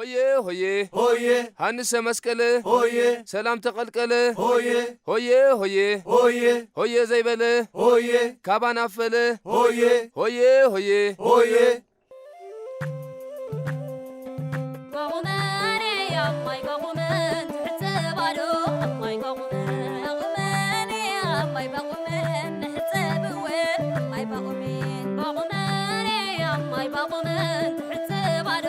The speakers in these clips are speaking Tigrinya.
ሆየ ሆየ ሆየ ሃንሰ መስቀለ ሆየ ሰላም ተቐልቀለ ሆየ ሆየ ሆየ ሆየ ሆየ ዘይበለ ሆየ ካባና ፈለ ሆየ ሆየ ሆየ ሆየ ባቑመን እያ ማይ ባቑመን ትሕጸብ ኣዶ ማይ ባቑመን ባቑመን እያ ማይ ባቑመን ንሕጸብ እወ ማይ ባቑመን ባቑመን እያ ማይ ባቑመን ትሕጸብ ኣዶ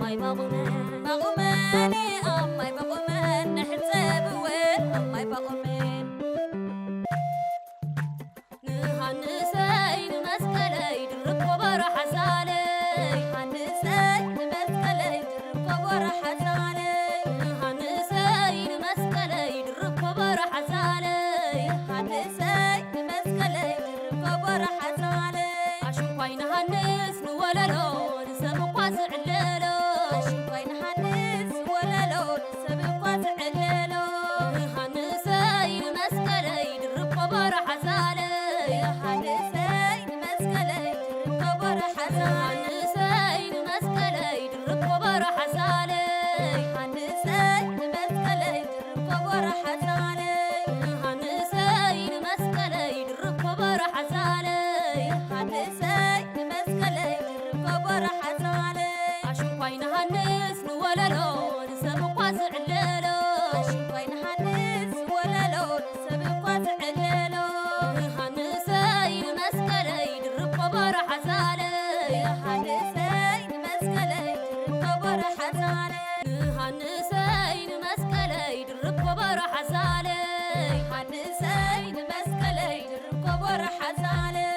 ማይ ባቑመን ባቑመን እያ ማይ ባቑመን ንሕጸብ እወ ማይ ባቑመን ንሃንሰይ ንመስቀለይ ድርብ ኮቦሮ ሓዛለይ ሃንሰይ ንመስቀለይ ድርብ ኮቦሮ ሓዛለይ ሃንሰይ ንመስቀለይ ድርብ ኮቦሮ ሓዛለይ ሃንሰይ ንመስቀለይ ድርብ ኮቦሮ ሓዛለይ ኣሽንኳይ ንሃንስ ንወለሎ ንሰብ እኳ ዝዕለሎ ኣሽንኳይ ንሃንስ ንወለሎ ንሰብ እኳ ዝዕለሎ ንሃንሰይ ንመስቀለይ ድርብ ኮቦሮ ሓዛለይ ሃንሰይ ንመስቀለይ ድርብ ኮቦሮ ሓዛለይ ሃንሰይ ንመስቀለይ ድርብ ኮቦሮ ሓዛለይ ሃንሰይ ንመስቀለይ ድርብ ኮቦሮ ሓዛለይ ሃንሰይ ንመስቀለይ ድርብ ኮቦሮ ሓዛለይ ሃንሰይ ንመስቀለይ ድርብ ኮቦሮ ሓዛለይ ኣሽንኳይ ንሃንስ ንወለሎ ንሰብ እኳ ዝዕለሎ ኣሽንኳይ ንሃንስ ንወለሎ ንሰብ እኳ ዝዕለሎ ንሃንሰይ ንመስቀለይ ድርብ ኮቦሮ ሓዛለይ ሃንሰይ ንመስቀለይ ድርብ ኮቦሮ ሓዛለይ ንሃንሰይ ንመስቀለይ ድርብ ኮቦሮ ሓዛለይ ሃንሰይ ንመስቀለይ ድርብ ኮቦሮ ሓዛለይ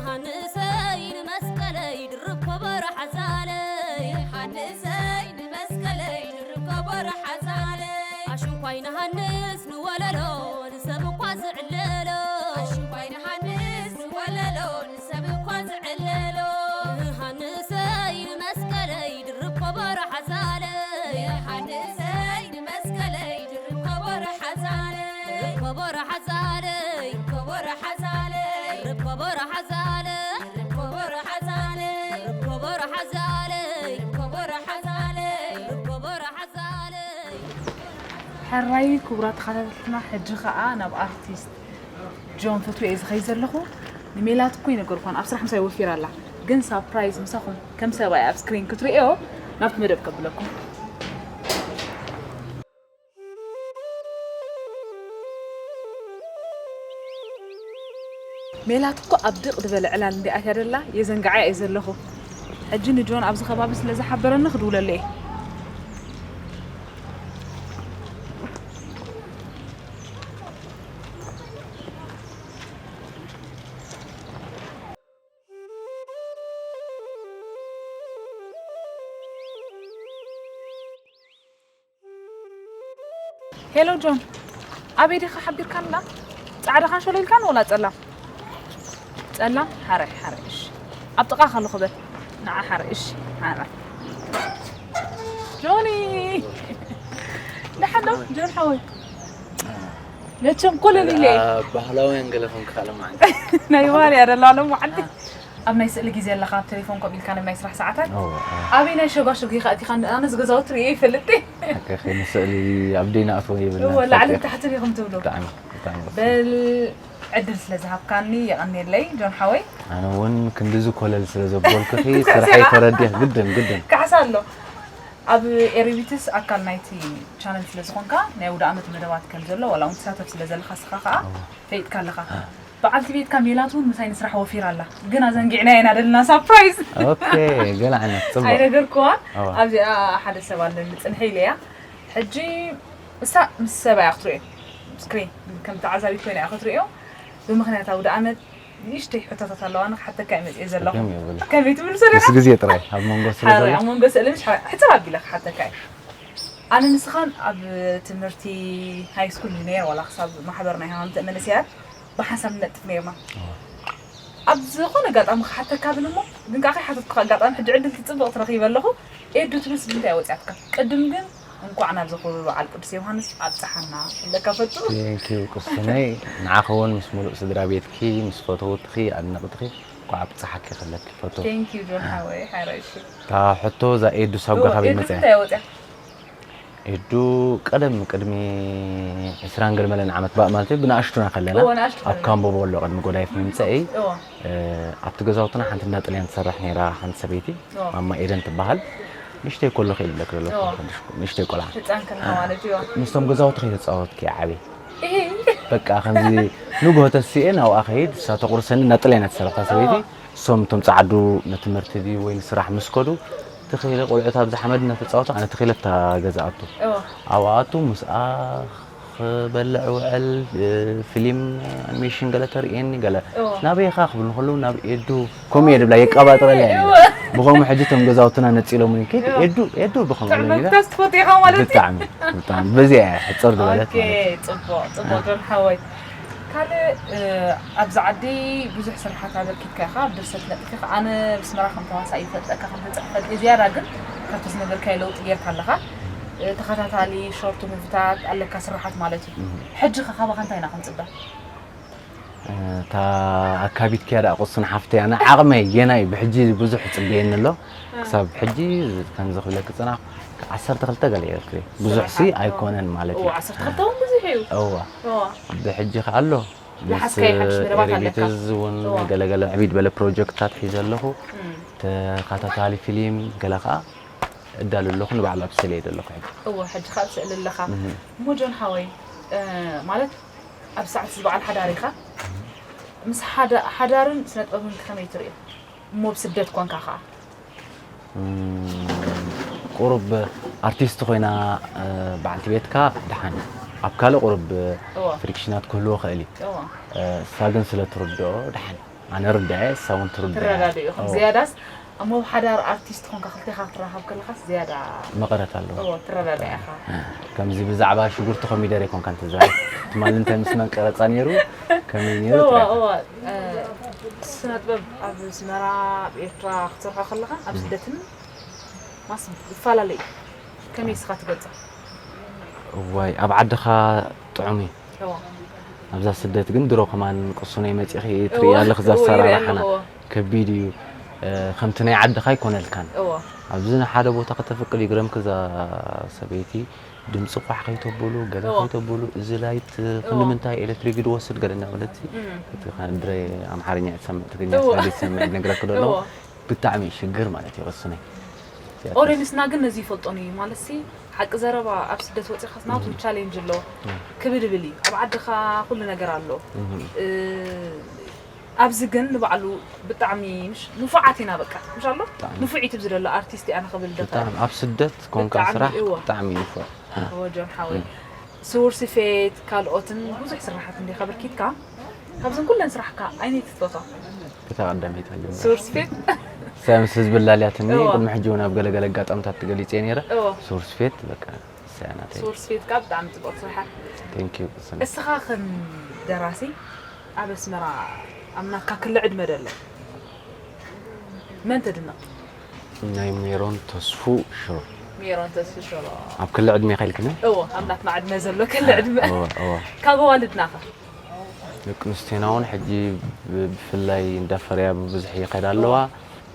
ሃንሰይ ንመስቀለይ ድርብ ኮቦሮ ሓዛለይ ሃንሰይ ንመስቀለይ ድርብ ኮቦሮ ሓዛለይ ኣሽንኳይ ንሃንስ ንወለሎ ንሰብ እኳ ዝዕለሎ ኣሽንኳይ ንሃንስ ንወለሎ ንሰብ እኳ ዝዕለሎ ንሃንሰይ ንመስቀለይ ድርብ ኮቦሮ ሓዛለይ ሃንሰይ ንመስቀለይ ድርብ ኮቦሮ ሓዛለይ ኮቦሮ ሓዛለይ ኮቦሮ ሓዛለይ ኮቦሮ ሓዛለይ ኮቦሮ ሓዛለይ ኮቦሮ ሓዛለይ ኮቦሮ ሓዛለይ ኮቦሮ ሓዛለይ ሕራይ ክቡራት ተኸታተልትና፣ ሕጂ ኸኣ ናብ ኣርቲስት ጆን ፈትወ እየ ዝኸይድ ዘለኹ። ንሜላት እኮ ይነገርኳን ኣብ ስራሕ ምሳይ ወፊራ ኣላ፣ ግን ሳፕራይዝ ምሳኹም ከም ሰብኣይ ኣብ ስክሪን ክትርእዮ ናብቲ መደብ ከብለኩም። ሜላት እኮ ኣብ ድቕ ዝበለ ዕላል እንዲኣ እያ ደላ፣ የዘንግዓ እየ ዘለኹ። ሕጂ ንጆን ኣብዚ ከባቢ ስለ ዝሓበረኒ ክድውለሉ እየ። ሄሎ ጆን፣ ኣበይ ዲኻ ሓቢርካኒ? ጻዕዳ ካንሾሎ ኢልካኒ ወላ ጸላም? ጸላም? ሓራይ፣ ሓራይ፣ እሺ። ኣብ ጥቓኻ ኣለኹ በል። ንዓ ሓራይ፣ እሺ፣ ሓራይ። ጆኒ! ደሓን ዶ? ጆን ሓወይ። መቸም ኮለል ኢለ እየ። ባህላውያን ገለ ኮንካ ሎማዓንቲ። ናይ ባህሊ እያ ደላ ሎማዓንቲ። ኣብ ናይ ስእሊ ግዜ ኣለኻ፣ ኣብ ቴሌፎን ኮፍ ኢልካ፣ ናይ ስራሕ ሰዓታት? እወ፣ እወ። ኣበይ ናይ ሸጓሸጉ ኢኻ ኣቲኻ? ኣነስ ገዛውቲ ርእየ ይፈልጥ። ሓቅኺ፣ ንስእሊ ኣብ ደይ ንኣትዎ ይብል እወ፣ ላዕልን ታሕትን ኢኹም ትብሉ። ብጣዕሚ፣ ብጣዕሚ። በል፣ ዕድል ስለ ዝሃብካኒ የቐንየለይ፣ ጆን ሓወይ። ኣነ እውን ክንድዚ ኮለል ስለ ዘበልኩኺ፣ ስርሐይ ተረዲኽ፣ ግድን፣ ግድን። ካሕሳ ኣሎ። ኣብ ኤሪቢትስ ኣካል ናይቲ ቻነል ስለ ዝኾንካ፣ ናይ ኣውደ ዓመት መደባት ከም ዘሎ፣ ዋላ እውን ትሳተፍ ስለ ዘለኻ፣ ንስኻ ከኣ እወ። ፈሊጥካ ኣለኻ። በዓልቲ ቤትካ ሜላት እውን ምሳይ ንስራሕ ወፊራ ኣላ። ግን ኣዘንጊዕናያ ኢና ደለና ሳፕራይዝ። ኦኬ፣ ገለ ዓይነት፣ ጽቡቕ። ኣይነገርኩዋን። እወ። ኣብዚኣ ሓደ ሰብ ኣለኒ፣ ጽንሒ ኢለያ። ሕጂ እሳ ምስ ሰብኣያ ክትርእዮ፣ ስክሪን ከም ተዓዛቢት ኮይና እያ ክትርእዮ። ብምኽንያት ኣውደ ዓመት ንእሽተይ ሕቶታት ኣለዋኒ፣ ክሓተካ እየ መጽየ ዘለኹ። ጸገም የብሉን። ከመይ ትምልሶ ዲኻ? ምስ ግዜ ጥራይ፣ ኣብ መንጎ ስለ ሓራይ፣ ዘሎ። ኣብ መንጎ ስእሊ ምስ ሓ-፣ ሕጽር ኣቢለ ክሓተካ እየ። ኣነ ንስኻን ኣብ ትምህርቲ ሃይ ስኩል ነይረ፣ ዋላ ክሳብ ማሕበር ናይ ሃማምተ መንእሰያት ብሓንሳብ ንነጥፍ ነይርና። እወ። ኣብ ዝኾነ ኣጋጣሚ ክሓተካ ብል እሞ፣ ግን ከኣ ከይሓተትኩኻ ኣጋጣሚ ሕጂ ዕድል ትጽብቕ ትረኺበ ኣለኹ። ኤዱ ትብል ስም እንታይ ወጽያትካ? ቅድም ግን እንኳዕ ናብዚ ክቡር በዓል ቅዱስ ዮሃንስ ኣብጽሓና ክብለካ ፈቱ። ቴንኪው ቅሱነይ፣ ንዓኺ እውን ምስ ሙሉእ ስድራ ቤትኪ፣ ምስ ፈተውትኺ፣ ኣድነቕትኺ፣ እንኳዕ ኣብፀሓኪ ክብለኪ ይፈቱ። Thank you ጆን ሓወይ ሓራይሽ። እታ ሕቶ እዛ ኤዱ ሳብ እወ፣ ካበይ ኤዱ መፅያ? እንታይ ወፅያ? ኤዱ ቀደም ቅድሚ ዕስራን ገለ መለን ዓመት ባእ ማለት እዩ ብንኣሽቱና ከለና እወ፣ ንኣሽቱ ኣብ ከለና። ካምቦ በሎ ቅድሚ ጎዳይፍ ምምፀኢ እወ። እ፣ ኣብቲ ገዛውትና ሓንቲ እንዳ ጥልያን ትሰርሕ ነይራ ሓንቲ ሰበይቲ እወ። ማማ ኤደን ትበሃል። ንእሽተይ ከለኹ ኢለ ዘለኹ እወ። ንእሽተይ ቆልዓ ህፃን ከለኻ ማለት እዩ። ምስቶም ገዛውቲ ከይተፃወትኪ ዓብየ እሄ። በቃ ከምዚ ንግሆ ተሲኤ ናብኣ ከይድ እሳ ተቑርሰኒ እንዳ ጥልያን እያ ትሰርሕ እታ ሰበይቲ። እሶም እቶም ፃዓዱ ንትምህርቲ ድዩ ወይ ንስራሕ ምስ ከዱ ትኽኢለ ቆልዑት ኣብዚ ሓመድ እናተፃወቱ ኣነ ትኽኢለ እታ ገዛ ኣቱ እወ። ኣብኣ ኣቱ ምስኣ ክበልዕ ውዕል እ፣ ፊልም ኣኒሜሽን ገለ ተርእየኒ ገለ እወ። ናበይኻ ክብል ከለዉ ናብ ኤዱ ከምኡ እየ ድብላ የቀባጥረላ እየ ነይረ። ብኸምኡ ሕጂ እቶም ገዛውትና ነፂሎምኒ ከይድ እወ። ኤዱ ኤዱ ብኸምኡ ጥዕመ ኢለ ነይረ። ክተስትፎ ዲኻ ማለት እዩ። ብጣዕሚ ብጣዕሚ በዚኣ እየ ሕፅር ዝበለት ኦኬ፣ ማለት እዩ። ፅቡቅ ፅቡቅ ጆን ሓወይ። ካልእ እ፣ ኣብዚ ዓዲ ብዙሕ ስራሓት ኣበርኪትካ ኢኻ፣ ኣብ ድርሰት ነጥፊኻ። ኣነ ብስመራ ከም ተዋሳኢ ይፈልጠካ ከም ተፅሕፈልቲ ዝያዳ ግን ካብቲ ዝነበርካዮ ለውጢ ጌርካ ኣለኻ። እ፣ ተኸታታሊ ሾርት ሙቪታት ኣለካ ስራሓት ማለት እዩ። ሕጂ ከ ካባኻ እንታይ ኢና ክንፅበ? እታ ኣካቢት ክያ ደኣ ቁሱን ሓፍተይ ኣነ ዓቕመይ ጌና እዩ ብሕጂ ብዙሕ ይፅበየኒ ኣሎ። ክሳብ ሕጂ ከምዚ ክብለኪ ፅናሕ ዓሰርተ ክልተ ገለ እየ ርክበ ብዙሕ ሲ ኣይኮነን ማለት እዩ። ዓሰርተ ክልተ እውን ብዙሕ እዩ። እዋ እዋ። ብሕጂ ከ ኣሎ ምስ ዝሓዝካዮ ሓድሽ መደባት ኣለካ። ኤሪቢትዝ እውን እዋ። ገለገለ ዕብይት በለ ፕሮጀክትታት ሒዘ ኣለኹ። ተኸታታሊ ፊልም ገለ ከዓ እዳሉ ኣለኹ ንባዕሉ ኣብ ስእሊ እየ ዘለኹ ሕጂ። እወ ሕጂ ካብ ስእሊ ኣለኻ። እሞ ጆን ሓወይ እ፣ ማለት ኣብ ሰዓት እዚ በዓል ሓዳር ኢኻ ምስ ሓዳ- ሓዳርን ስነ ጥበብን ከመይ ትርእዮ? እሞ ብስደት ኮንካ ከዓ እም፣ ቁሩብ ኣርቲስት ኮይና እ፣ በዓልቲ ቤትካ ደሓን ኣብ ካልእ ቁሩብ እዋ። ፍሪክሽናት ክህልዎ ክእል እዩ። እዋ። እ፣ እሳ ግን ስለ ትርድኦ ደሓን ኣነ ርድዐ እሳ እውን ትርድኦ እያ። ትረዳድኡ ኢኹም እዋ። ዝያዳስ እሞ ብሓዳር ኣርቲስት ኮንካ ክልቴኻ ክትራኸብ ከለኻስ ዝያዳ መቐረት ኣለዎ። እዎ ትረዳዳ ኢኻ። ከምዚ ብዛዕባ ሽጉርቲ ኮም ይደር ኮንካ እንትዛረብ ትማሊ እንታይ ምስ መን ቀረፃ ነይሩ ከመይ ነይሩ እዋ ትረዳ። እዋ እ፣ ስነ ጥበብ ኣብ ኣስመራ ኣብ ኤርትራ ክትሰርሖ ከለኻ ኣብ ስደትን ማስ ይፈላለ እዩ። ከመይ እስኻ ትገልጾ? እዋይ ኣብ ዓድኻ ጥዑም እዩ። እዋ ኣብዛ ስደት ግን ድሮ ከማን ቅሱነይ መፂኺ እዎ፣ ትርኢ ኣለኽ እዛ እዎ፣ ይርኢ ኣሰራርሓና ኣለኹ። ከቢድ እዩ። እ፣ ከምቲ ናይ ዓድኻ ኣይኮነልካን። እዎ ኣብዚ ንሓደ ቦታ ከተፍቅድ ይግረምክ እዛ ሰበይቲ ድምፂ ኳሕ ከይተብሉ ገለ እዎ። ከይተብሉ እዚ ላይት እዎ። ክንዲ ምንታይ ኤሌክትሪክ ድወስድ ገለ እናበለት እም። እቲ ድረ ኣምሓርኛ ትሰምዕ ትግርኛ እዎ። ስለ ዘይትሰምዕ ድነግረክ ደሎ እዎ። ብጣዕሚ ሽግር ማለት እዩ ቅሱነይ። ኦድየንስና ግን ነዚ ይፈልጦን እዩ ማለት ሲ ሓቂ ዘረባ ኣብ ስደት ወፂኻስ ናቱ ቻሌንጅ ኣሎ ክብድብል እዩ ኣብ ዓድኻ ኩሉ ነገር ኣሎ እም። እ፣ ኣብዚ ግን ንባዕሉ ብጣዕሚ ምሽ ንፉዓት ኢና በቃ ምሽ ኣሎ ብጣዕሚ። ንፉዒት ብዚ ዘሎ ኣርቲስት እያ ንኽብል ደፈር ብጣዕሚ ኣብ ስደት ኮንካ ብጣዕሚ ስራሕ እዋ። ብጣዕሚ ንፉዕ። እወ ጆን ሓወይ ስውር ስፌት ካልኦትን ብዙሕ ስራሓት እንዲኻ በርኪትካ ካብዘን ኩለን ስራሕካ ኣይነይቲ ትፈትዋ እታ ቀዳመይቲ መጀመርያ ስውር ስፌት ሳምስ ህዝቢ ላልያትኒ እዋ። ቅድሚ ሕጂ እውን ኣብ ገለገለ ኣጋጣምታት ትገሊፀ ነይረ እዋ። ሶርስ ፌት በቃ ሰያናተይ ስውር ስፌት ካብ ብጣዕሚ ፅቡቅ ስራሓት ቴንክ ዩ ቅስነ እስኻ ከም ደራሲ ኣብ ኣስመራ ኣብ ናትካ ክሊ ዕድመ ደሎ መን ተድንቕ ናይ ሜሮን ተስፉ ሽሮ ሜሮን ተስፉ ሽሮ ኣብ ክሊ ዕድሜ ከልክነ እዎ ኣብ ናትና ዕድመ ዘሎ ክሊ ዕድመ እዎ እዎ ካብ ኣዋልድናኸ ደቂ ኣንስትዮና እውን ሕጂ ብ- ብፍላይ እንዳፈረያ ብብዝሒ ይኸዳ ኣለዋ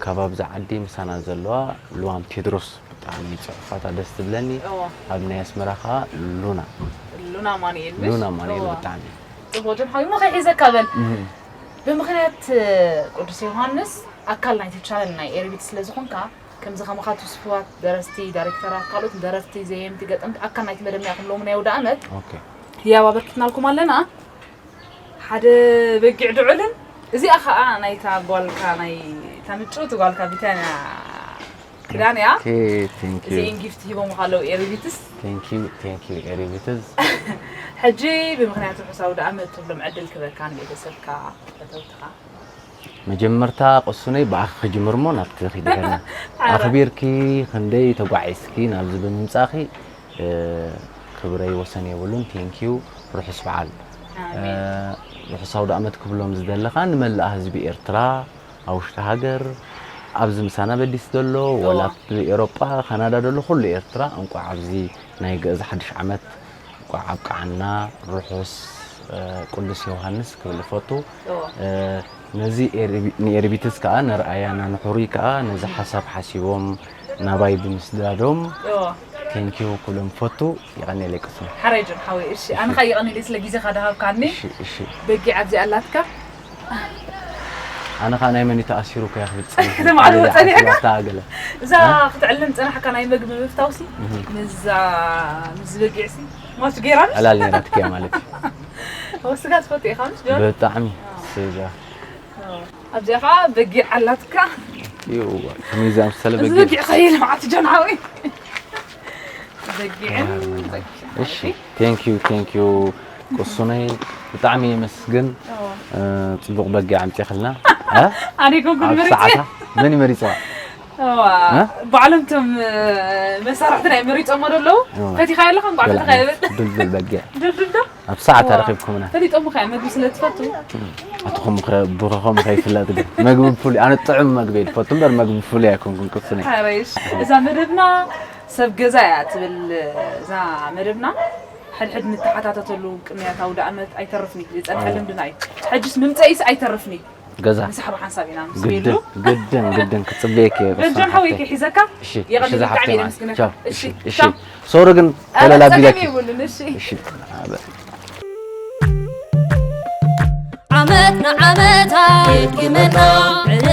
ካብ ኣብዚ ዓዲ ምሳና ዘለዋ ልዋም ቴድሮስ ብጣዕሚ ፅሑፋታ ደስ ትብለኒ እዎ ኣብ ናይ ኣስመራ ከዓ ሉና ሉና ማንኤል ሉና ማንኤል ብጣዕሚ ጽቡቅ ጆን ሓዊ ሞ ከይሒዘካ በል ብምክንያት ቅዱስ ዮሃንስ ኣካል ናይቲ ቻነል ናይ ኤሪቢት ስለ ዝኾንካ ከምዚ ከማኻ ትስፉዋት ደረስቲ ዳይሬክተራት ካልኦት ደረስቲ ዘየምቲ ገጠምቲ ኣካል ናይቲ መደብ እያ ክብሎም ናይ ወደ ኣመት ኦኬ ህያብ ኣበርኪትናልኩም ኣለና ሓደ በጊዕ ድዑልን እዚኣ ከዓ ናይታ ጓልካ ናይ እታ ምጭውቲ ጓልካ ቢታንያ ክዳን እያ ኦኬ ቴንክ ዩ እዚኤን ጊፍት ሂቦም ኣለዉ ኤሪቢትስ ቴንክ ዩ ቴንክ ዩ ኤሪቢትስ ሕጂ ብምክንያት ርሑስ ኣውደ ኣመት ትብሎም ዕድል ክበካ ንቤተሰብካ ፈተውትኻ መጀመርታ ቅሱነይ ብኣኺ ክጅምር እሞ ናብቲ ኺድሕና ኣኽቢርኪ ክንደይ ተጓዒዝኪ ናብዚ ብምምፃእኺ እ፣ ክብረይ ወሰን የብሉን ቴንክ ዩ ርሑስ በዓል እ፣ ኣሜን ርሑስ ኣውደ ኣመት ክብሎም ዝደለኻ ንመላእ ህዝቢ ኤርትራ ኣብ ውሽጢ ሃገር ኣብዚ ምሳና በዲስ ዘሎ ወላ እዋ። ኣብ ኤሮጳ ካናዳ ዘሎ ኩሉ ኤርትራ እንቋዕ ኣብዚ ናይ ግእዝ ሓድሽ ዓመት እንቋዕ ኣብቅዓና ርሑስ ቅዱስ ዮሃንስ ክብል እፈቱ። ነዚ ንኤርቢትስ ከዓ ነርኣያና ንሕሩይ ከዓ ነዚ ሓሳብ ሓሲቦም ናባይ ብምስዳዶም ቴንኪዩ ክብሎም ፈቱ። ይቐኒለይ ቅስና። ሓራይ ጆን ሓወይ፣ እሺ፣ ኣነ ኸኣ ይቐኒለይ ስለ ግዜኻ ድሃብካኒ። እሺ፣ እሺ። በጊዕ ኣብዚ ኣላትካ። ኣነ ኸኣ ናይ መን እዩ ተኣሲሩ ከያ ክብል ጸኒሐ። ከተማዕልዎ ጸኒሕካ? ኣስባታ ገለ። እዛ ክትዕልም ጸናሕካ ናይ መግቢ ምፍታውሲ፣ እህ። ምስዛ፣ ምስ በጊዕሲ፣ ማች ጌራን? ዕላል ነይራትኪ እያ ማለት እዩ። ወስጋ ትፈቱ ኢኻ፣ ምስ ጆን? ብጣዕሚ። ስጋ። ኣብዚኣ ኸኣ በጊዕ ኣላትካ። እዩ፣ ከመይ ዝኣምሰለ እዚ በጊዕ። በጊዕ ኸይል መዓት ጆን ሓወይ። በጊዕን በጊዕ። እሺ፣ ቴንክ ዩ፣ ቴንክ ዩ ቅሱነይ፣ ብጣዕሚ የመስግን። ኦ። እ፣ ጽቡቕ በጊዕ ኣምጺኽልና። እ? ኣነ ኮንኩን ኣብ መሪጸ። ሰዓታ መን ይመሪጽዋ? እዋ፣ እ? ባዕሎም እቶም፣ እ፣ መሳርሕቲ ናይ መሪጾሞ ዶ ኣለዉ? እዋ። ፈቲኻዮ ኣለኻ? እንቋዕ በላ፣ ፈቲኻዮ በል። ዱልዱል በጊዕ። ዱልዱል ዶ? ኣብ ሰዓታ እዋ። ረኺብኩምና። ፈሊጦም ኸኣ መግቢ ስለ ትፈቱ። ኣትኹም ኸ-፣ ብኸኸም ከይፍለጥ ግን። መግቢ ብፍሉይ፣ ኣነ ጥዑም መግቢ እየ ዝፈቱ እምበር መግቢ ብፍሉይ ኣይኮንኩን ቅሱነይ። ሓረሽ፣ እዛ መደብና ሰብ ገዛ እያ ትብል፣ እዛ መደብና ሕድሕድ ንተሓታተተሉ ቅንያት ኣውደ ኣመት ኣይተርፍኒ፣ ዝጸንሐ ኦ። ልምድና እዩ። ሕጅስ ምምጸኢስ ኣይተርፍኒ። ገዛ። ምሳሕ ብሓንሳብ ኢና ምስ ግድን፣ ቤሉ። ግድን፣ ግድን ክጽበየኪ እየ፣ በጆን ቅሱን ሓወይ ሓፍተይ። ክሒዘካ። እሺ፣ የቐኒ እሺ፣ ብጣዕሚ ዝሓፍተይ እየ ማለት። መስግነካ። ቻው። እሺ፣ እሺ፣ እሺ። ቻው። ሶሪ ግን ኣረ፣ ተለላቢለኪ። ጸገም የብሉን፣ እሺ። እሺ። ዓመት ንዓመታ ይድግመና፣ ዕለ